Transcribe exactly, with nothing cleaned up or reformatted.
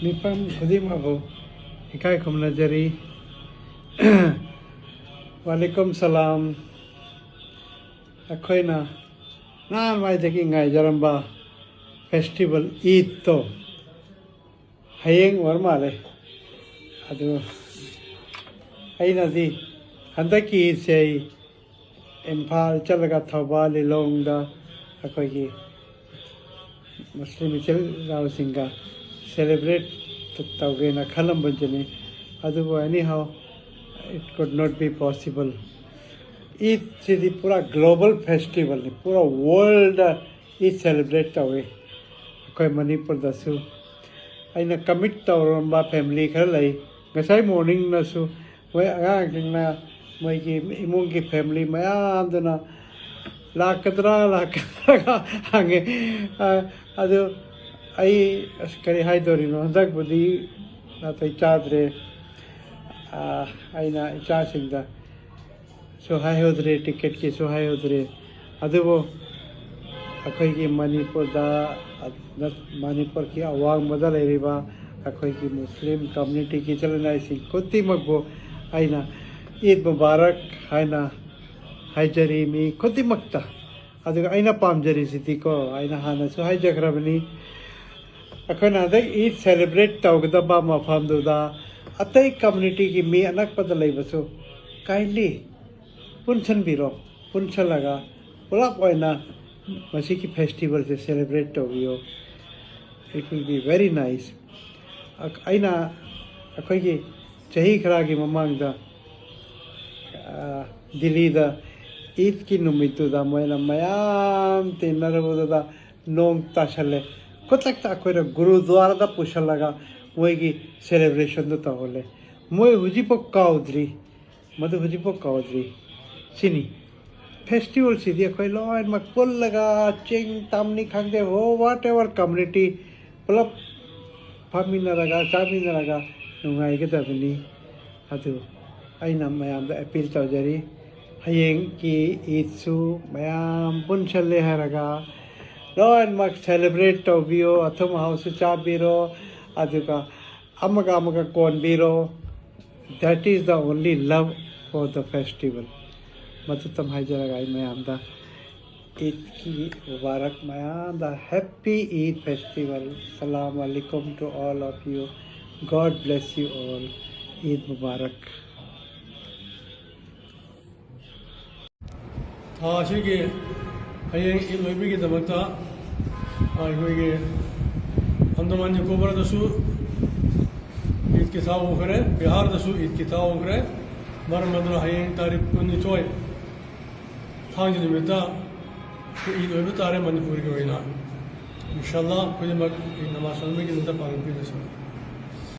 ꯃꯤꯐꯝ ꯈꯨꯗꯤꯡꯃꯛꯄꯨ ꯏꯀꯥꯏ ꯈꯨꯝꯅꯖꯔꯤ꯫ ꯋꯥꯂꯦꯀꯨꯝ ꯁꯂꯥꯝ꯫ ꯑꯩꯈꯣꯏꯅ ꯅꯍꯥꯟꯋꯥꯏꯗꯒꯤ ꯉꯥꯏꯖꯔꯝꯕ ꯐꯦꯁꯇꯤꯚꯦꯜ ꯏꯗꯇꯣ ꯍꯌꯦꯡ ꯑꯣꯏꯔ ꯃꯥꯜꯂꯦ꯫ ꯑꯗꯨ ꯑꯩꯅꯗꯤ ꯍꯟꯗꯛꯀꯤ ꯏꯗꯁꯦ ꯑꯩ ꯏꯝꯐꯥꯜ ꯆꯠꯂꯒ ꯊꯧꯕꯥꯜ ꯂꯤꯂꯣꯡꯗ ꯑꯩꯈꯣꯏꯒꯤ ꯃꯨꯁꯂꯤꯝ ꯏꯆꯤꯜ ꯏꯅꯥꯎꯁꯤꯡꯒ ꯁꯦꯂꯦꯕ꯭ꯔꯦꯠ ꯇꯧꯒꯦꯅ ꯈꯜꯂꯝꯕꯗꯨꯅꯤ꯫ ꯑꯗꯨꯕꯨ anyhow, it could not be possible. ꯏꯗꯁꯤꯗꯤ ꯄꯨꯔꯥ ꯒ꯭ꯂꯣꯕꯜ ꯐꯦꯁꯇꯤꯚꯦꯜꯅꯤ, ꯄꯨꯔꯥ ꯋꯥꯔꯜꯗ ꯏꯗ ꯁꯦꯂꯦꯕ꯭ꯔꯦꯠ ꯇꯧꯏ꯫ ꯑꯩꯈꯣꯏ ꯃꯅꯤꯄꯨꯔꯗꯁꯨ ꯑꯩꯅ ꯀꯃꯤꯠ ꯇꯧꯔꯝꯕ ꯐꯦꯃꯤꯂꯤ ꯈꯔ ꯂꯩ꯫ ꯉꯁꯥꯏ ꯃꯣꯔꯅꯤꯡꯅꯁꯨ ꯃꯣꯏ ꯑꯉꯥꯡꯁꯤꯡꯅ, ꯃꯣꯏꯒꯤ ꯏꯃꯨꯡꯒꯤ ꯐꯦꯃꯤꯂꯤ ꯃꯌꯥꯝꯗꯨꯅ ꯂꯥꯛꯀꯗ꯭ꯔꯥ ꯂꯥꯛꯀꯗ꯭ꯔꯥ ꯍꯪꯉꯦ꯫ ꯑ, ꯑꯗꯨ ꯑꯩ ꯑꯁ ꯀꯔꯤ ꯍꯥꯏꯗꯣꯔꯤꯅꯣ, ꯍꯟꯗꯛꯄꯨꯗꯤ ꯅꯥꯇꯩ ꯆꯥꯗ꯭ꯔꯦ꯫ ꯑ, ꯑꯩꯅ ꯏꯆꯥꯁꯤꯡꯗꯁꯨ ꯍꯥꯏꯍꯧꯗ꯭ꯔꯦ, ꯇꯤꯀꯦꯠꯀꯤꯁꯨ ꯍꯥꯏꯍꯧꯗ꯭ꯔꯦ꯫ ꯑꯗꯨꯕꯨ ꯑꯩꯈꯣꯏꯒꯤ ꯃꯅꯤꯄꯨꯔꯗ, ꯃꯅꯤꯄꯨꯔꯒꯤ ꯑꯋꯥꯡꯕꯗ ꯂꯩꯔꯤꯕ ꯑꯩꯈꯣꯏꯒꯤ ꯃꯨꯁꯂꯤꯝ ꯀꯝꯃ꯭ꯌꯨꯅꯤꯇꯤꯒꯤ ꯏꯆꯤꯜ ꯏꯅꯥꯎꯁꯤꯡ ꯈꯨꯗꯤꯡꯃꯛꯄꯨ ꯑꯩꯅ ꯏꯗ ꯃꯨꯕꯥꯔꯛ ꯍꯥꯏꯅ ꯍꯥꯏꯖꯔꯤ ꯃꯤ ꯈꯨꯗꯤꯡꯃꯛꯇ꯫ ꯑꯗꯨꯒ ꯑꯩꯅ ꯄꯥꯝꯖꯔꯤꯁꯤꯗꯤꯀꯣ, ꯑꯩꯅ ꯍꯥꯟꯅꯁꯨ ꯍꯥꯏꯖꯈ꯭ꯔꯕꯅꯤ, ꯑꯩꯈꯣꯏꯅ ꯍꯟꯗꯛ ꯏꯗ ꯁꯦꯂꯦꯕ꯭ꯔꯦꯠ ꯇꯧꯒꯗꯕ ꯃꯐꯝꯗꯨꯗ ꯑꯇꯩ ꯀꯝꯃ꯭ꯌꯨꯅꯤꯇꯤꯒꯤ ꯃꯤ ꯑꯅꯛꯄꯗ ꯂꯩꯕꯁꯨ kindly ꯄꯨꯟꯁꯤꯟꯕꯤꯔꯣ꯫ ꯄꯨꯟꯁꯤꯜꯂꯒ ꯄꯨꯂꯞ ꯑꯣꯏꯅ ꯃꯁꯤꯒꯤ ꯐꯦꯁꯇꯤꯚꯦꯜꯁꯦ ꯁꯦꯂꯦꯕ꯭ꯔꯦꯠ ꯇꯧꯕꯤꯌꯣ꯫ It will be very nice. ꯑꯩꯅ ꯑꯩꯈꯣꯏꯒꯤ ꯆꯍꯤ ꯈꯔꯒꯤ ꯃꯃꯥꯡꯗ, ꯑ, ꯗꯤꯜꯂꯤꯗ ꯏꯗꯀꯤ ꯅꯨꯃꯤꯠꯇꯨꯗ ꯃꯣꯏꯅ ꯃꯌꯥꯝ ꯇꯤꯟꯅꯔꯨꯕꯗꯨꯗ ꯅꯣꯡ ꯇꯥꯁꯜꯂꯦ꯫ ꯈꯨꯗꯛꯇ ꯑꯩꯈꯣꯏꯅ ꯒꯨꯔꯨꯗ꯭ꯋꯥꯔꯥꯗ ꯄꯨꯁꯜꯂꯒ ꯃꯣꯏꯒꯤ ꯁꯦꯂꯦꯕ꯭ꯔꯦꯁꯟꯗꯨ ꯇꯧꯍꯜꯂꯦ꯫ ꯃꯣꯏ ꯍꯧꯖꯤꯛꯐꯥꯎ ꯀꯥꯎꯗ꯭ꯔꯤ, ꯃꯗꯨ ꯍꯧꯖꯤꯛꯐꯥꯎ ꯀꯥꯎꯗ꯭ꯔꯤ꯫ ꯁꯤꯅꯤ ꯐꯦꯁꯇꯤꯚꯦꯜꯁꯤꯗꯤ, ꯑꯩꯈꯣꯏ ꯂꯣꯏꯅꯃꯛ ꯄꯨꯜꯂꯒ, ꯆꯤꯡ ꯇꯝꯅꯤ ꯈꯪꯗꯦ, ꯍꯣ, ꯋꯥꯠ ꯑꯦꯚꯔ ꯀꯝꯃ꯭ꯌꯨꯅꯤꯇꯤ, ꯄꯨꯂꯞ ꯐꯝꯃꯤꯟꯅꯔꯒ ꯆꯥꯃꯤꯟꯅꯔꯒ ꯅꯨꯡꯉꯥꯏꯒꯗꯕꯅꯤ꯫ ꯑꯗꯨ ꯑꯩꯅ ꯃꯌꯥꯝꯗ ꯑꯦꯄꯤꯜ ꯇꯧꯖꯔꯤ, ꯍꯌꯦꯡꯒꯤ ꯏꯗꯁꯨ ꯃꯌꯥꯝ ꯄꯨꯟꯁꯜꯂꯦ ꯍꯥꯏꯔꯒ ꯂꯣꯏꯅꯃꯛ ꯁꯦꯂꯦꯕ꯭ꯔꯦꯠ ꯇꯧꯕꯤꯌꯣ, ꯑꯊꯨꯝ ꯑꯍꯥꯎꯁꯨ ꯆꯥꯕꯤꯔꯣ꯫ ꯑꯗꯨꯒ ꯑꯃꯒ ꯑꯃꯒ ꯀꯣꯟꯕꯤꯔꯣ꯫ That is the only love for the festival. ꯃꯗꯨꯇꯪ ꯍꯥꯏꯖꯔꯒ ꯑꯩ ꯃꯌꯥꯝꯗ ꯏꯗꯀꯤ ꯃꯨꯕꯥꯔꯛ, ꯃꯌꯥꯝꯗ happy Eid festival. Salam alaikum to all of you. God bless you all. Eid Mubarak. ꯊꯥ ꯑꯁꯤꯒꯤ ꯍꯌꯦꯡ ꯏꯗ ꯂꯣꯏꯕꯒꯤꯗꯃꯛꯇ ꯑꯩꯈꯣꯏꯒꯤ ꯑꯟꯗꯃꯥꯟ ꯅꯤꯀꯣꯕꯔꯗꯁꯨ ꯏꯗꯀꯤ ꯊꯥ ꯍꯧꯈ꯭ꯔꯦ, ꯕꯤꯍꯥꯔꯗꯁꯨ ꯏꯗꯀꯤ ꯊꯥ ꯍꯧꯈ꯭ꯔꯦ꯫ ꯃꯔꯝ ꯑꯗꯨꯅ ꯍꯌꯦꯡ ꯇꯥꯔꯤꯛ ꯀꯨꯟꯅꯤꯊꯣꯏ ꯊꯥꯡꯖ ꯅꯨꯃꯤꯠꯇ ꯏꯗ ꯑꯣꯏꯕ ꯇꯥꯔꯦ ꯃꯅꯤꯄꯨꯔꯒꯤ ꯑꯣꯏꯅ꯫ ꯏꯟꯁꯥꯜꯂꯥ ꯈꯨꯗꯤꯡꯃꯛ ꯏꯗ ꯅꯃꯥꯖ ꯁꯣꯟꯕꯒꯤ ꯅꯨꯃꯤꯠꯇ ꯄꯥꯡꯊꯣꯛꯄꯤꯔꯁꯤ꯫